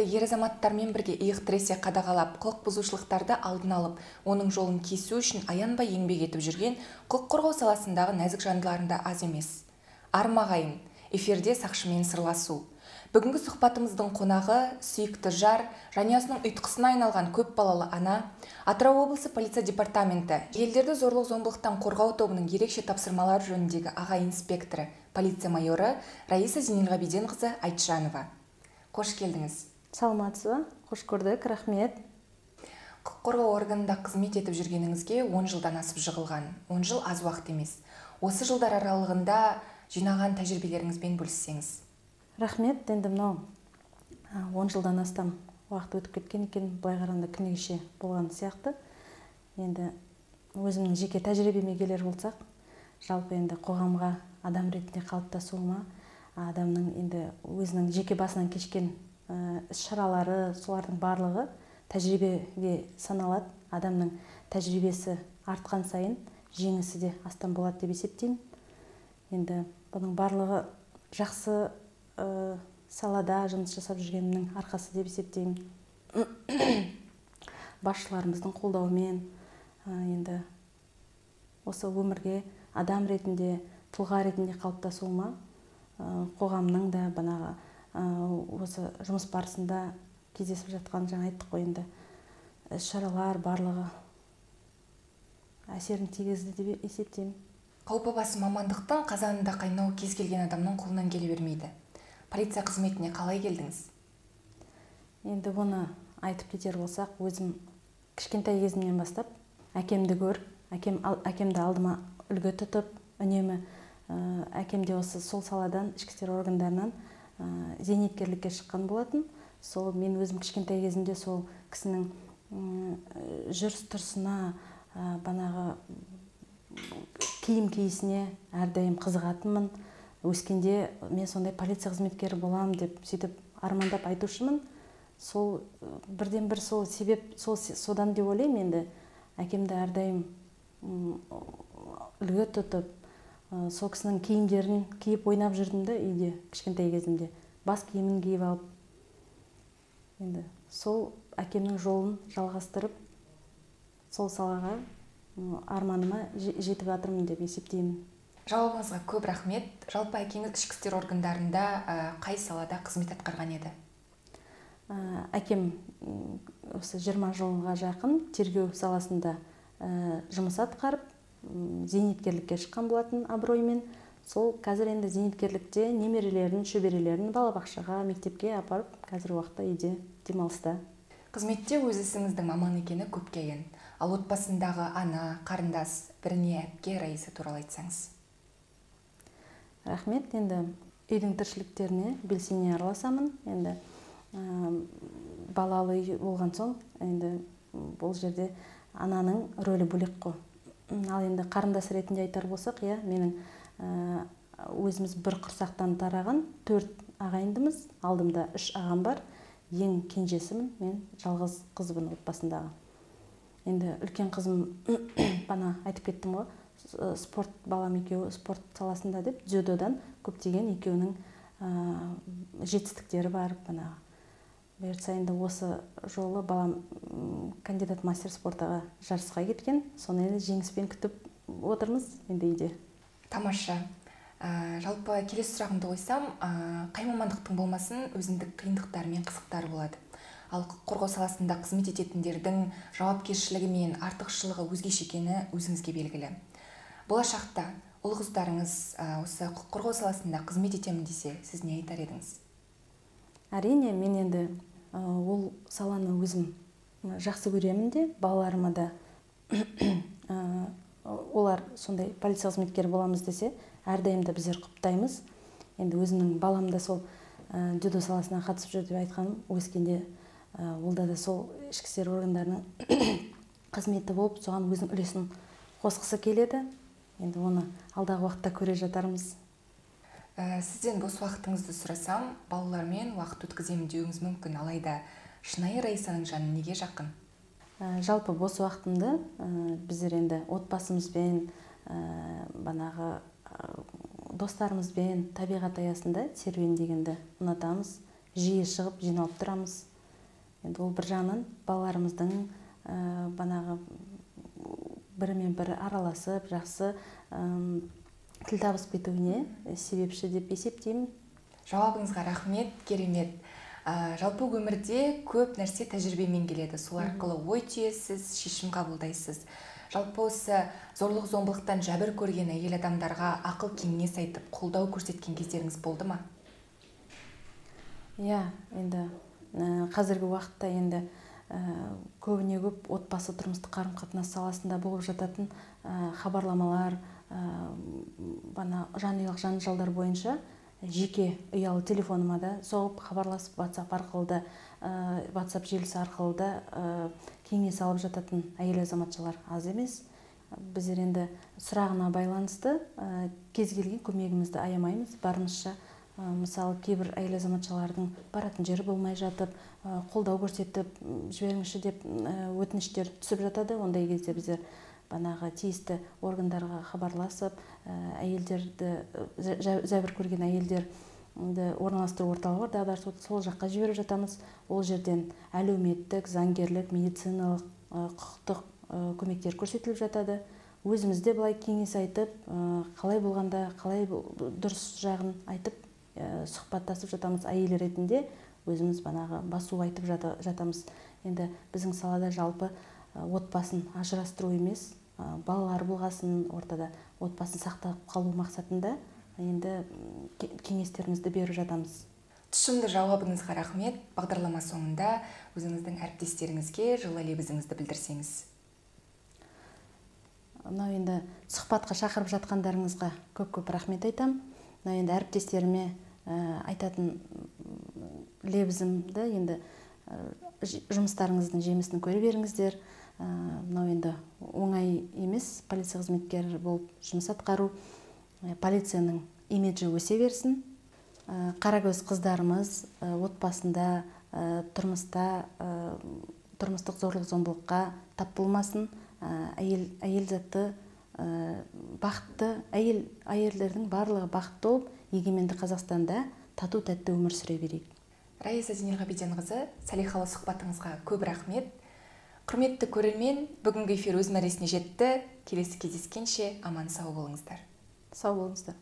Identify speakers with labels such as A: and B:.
A: Тәртіпті ер азаматтармен бірге иық тіресе қадағалап, құқық бұзушылықтарды алдын алып, оның жолын кесу үшін аянбай еңбек етіп жүрген құқық қорғау саласындағы нәзік жандыларында аз емес. Армағайын, эфирде сақшымен сырласу. Бүгінгі сұхбатымыздың қонағы сүйікті жар, жанұясының ұйытқысына айналған көп балалы ана, Атырау облысы полиция департаменті, елдерді зорлық-зомбылықтан қорғау тобының ерекше тапсырмалар жөніндегі аға инспекторы, полиция майоры Раиса Зейнелғабиденқызы Айтжанова. Қош келдіңіз.
B: Саламатсыз ба? Қош көрдік, рахмет.
A: Құқық қорғау органында қызмет етіп жүргеніңізге 10 жылдан асып жығылған. 10 жыл аз уақыт емес. Осы жылдар аралығында жинаған тәжірибелеріңізбен бөліссеңіз.
B: Рахмет. Енді мынау 10 жылдан астам уақыт өтіп кеткен екен, былай қарағанда күні кеше болған сияқты. Енді өзімнің жеке тәжірибеме келер болсақ, жалпы енді қоғамға адам ретінде қалыптасуыма, адамның енді өзінің жеке басынан кешкен іс-шаралары, солардың барлығы тәжірибеге саналады. Адамның тәжірибесі артқан сайын жеңісі де астам болады деп есептеймін. Енді бұның барлығы жақсы салада жұмыс жасап жүргенімнің арқасы деп есептеймін. Басшыларымыздың қолдауымен енді осы өмірге адам ретінде, тұлға ретінде қалыптасуыма, қоғамның да банағы осы жұмыс барысында кездесіп жатқан, жаңа айттық қой енді, іс-шаралар барлығы әсерін тигізді деп есептеймін.
A: Қаупі басым мамандықтың қазанында қайнау кез келген адамның қолынан келе бермейді. Полиция қызметіне қалай келдіңіз?
B: Енді бұны айтып кетер болсақ, өзім кішкентай кезімнен бастап әкемді көріп, әкемді алдыма үлгі тұтып, үнемі әкем де осы сол саладан, ішкі істер органдарынан зейнеткерлікке шыққан болатын. Сол мен өзім кішкентай кезімде сол кісінің жүріс-тұрысына, банағы киім киісіне әрдайым қызығатынмын. Өскенде мен сондай полиция қызметкері болам деп сөйтіп армандап айтушымын. Сол бірден бір сол себеп, сол содан деп ойлаймын. Енді әкемді әрдайым үлгі тұтып, сол кісінің киімдерін киіп ойнап жүрдім де үйде кішкентай кезімде. Бас киімін киіп алып. Енді сол әкемнің жолын жалғастырып, сол салаға арманыма жетіп жатырмын деп есептеймін.
A: Жауабыңызға көп рахмет. Жалпы әкеңіз ішкі істер органдарында қай салада қызмет атқарған еді?
B: Әкем осы 20 жылға жақын тергеу саласында жұмыс атқарып, зейнеткерлікке шыққан болатын абыроймен. Сол қазір енді зейнеткерлікте немерелерін, шөберелерін балабақшаға, мектепке апарып, қазір уақытта үйде демалыста.
A: Қызметте өз ісіңіздің маман екені көпке аян. Ал отбасындағы ана, қарындас, біріне әпке Раиса туралы айтсаңыз.
B: Рахмет. Енді үйдің тіршіліктеріне белсене араласамын. Енді балалы үй болған соң, енді бұл жерде ананың рөлі бөлек қой. Ал енді қарындас ретінде айтар болсақ, иә, менің өзіміз бір құрсақтан тараған 4 ағайындымыз, алдымда 3 ағам бар. Ең кенжесімін, мен жалғыз қызбын отбасындағы. Енді үлкен қызым бана айтып кеттім ғой, спорт балам екеуі спорт саласында деп, дзюдодан көптеген екеуінің жетістіктері бар. Бана бұйыртса енді осы жолы балам кандидат мастер спортыға жарысқа кеткен, соны енді жеңіспен күтіп отырмыз енді үйде.
A: Тамаша. Жалпы келесі сұрағымды қойсам, қай мамандықтың болмасын өзіндік қиындықтары мен қызықтары болады. Ал құқық қорғау саласында қызмет ететіндердің жауапкершілігі мен артықшылығы өзгеше екені өзіңізге белгілі. Болашақта ұл қыздарыңыз осы құқық қорғау саласында қызмет етемін десе, сіз не айтар едіңіз?
B: Әрине, мен енді ол саланы өзім жақсы көремін де, балаларыма да олар сондай полиция қызметкері боламыз десе, әрдайым да біздер құптаймыз. Енді өзімнің балам да сол дзюдо саласына қатысып жүр деп айтқаным, өскенде ол да сол ішкі істер органдарының қызметі болып, соған өзінің үлесін қосқысы келеді. Енді оны алдағы уақытта көре жатармыз.
A: Сізден бос уақытыңызды сұрасам, балалармен уақыт өткіземін деуіңіз мүмкін. Алайда шынайы Раисаның жаны неге жақын?
B: Жалпы бос уақытымды біздер енді отбасымызбен, банағы достарымызбен табиғат аясында серуендегенді ұнатамыз. Жиі шығып жиналып тұрамыз. Енді ол бір жағынан балаларымыздың банағы бірімен бірі араласып, жақсы тіл табысып кетуіне себепші деп есептеймін.
A: Жауабыңызға рахмет, керемет. Жалпы өмірде көп нәрсе тәжірибемен келеді. Сол арқылы ой түйесіз, шешім қабылдайсыз. Жалпы осы зорлық зомбылықтан жәбір көрген әйел адамдарға ақыл кеңес айтып, қолдау көрсеткен кездеріңіз болды ма?
B: Иә, енді қазіргі уақытта енді көбіне көп отбасы тұрмыстық қарым-қатынас саласында болып жататын хабарламалар, бана жанұялық жанжалдар бойынша жеке ұялы телефоныма да соғып хабарласып, WhatsApp арқылы да, WhatsApp желісі арқылы да кеңес алып жататын әйел азаматшалар аз емес. Біздер енді сұрағына байланысты кез келген көмегімізді аямаймыз, барымызша. Мысалы, кейбір әйел азаматшалардың баратын жері болмай жатып, қолдау көрсетіп жіберіңізші деп өтініштер түсіп жатады. Ондай кезде біздер банағы тиісті органдарға хабарласып, әйелдерді, зәбір көрген әйелдерді орналастыру орталығы бар, дағдарыс, сол жаққа жіберіп жатамыз. Ол жерден әлеуметтік, заңгерлік, медициналық, құқықтық көмектер көрсетіліп жатады. Өзіміз де былай кеңес айтып, қалай болғанда, қалай дұрыс жағын айтып, сұхбаттасып жатамыз. Әйел ретінде өзіміз банағы басу айтып жатамыз. Енді біздің салада жалпы отбасын ажырастыру емес, балалар болғасын ортада отбасын сақтап қалу мақсатында енді кеңестерімізді беріп жатамыз.
A: Тұшымды жауабыңызға рахмет. Бағдарлама соңында өзіңіздің әріптестеріңізге жылы лебізіңізді білдірсеңіз.
B: Мынау енді сұхбатқа шақырып жатқандарыңызға көп-көп рахмет айтам. Мынау енді әріптестеріме айтатын лебізімді, енді жұмыстарыңыздың жемісін көре беріңіздер. Мынау енді оңай емес полиция қызметкері болып жұмыс атқару. Полицияның имиджі өсе берсін. Қарагөз қыздарымыз отбасында, тұрмыста, тұрмыстық зорлық-зомбылыққа тап болмасын. Әйел заты бақытты, әйелдердің барлығы бақытты болып, егеменді Қазақстанда тату тәтті өмір сүре берейік.
A: Раиса Зейнелғабиденқызы, салиқалы сұхбатыңызға көп рахмет. Құрметті көрермен, бүгінгі эфир өз мәресіне жетті. Келесі кездескенше аман сау болыңыздар.
B: Сау болыңыздар.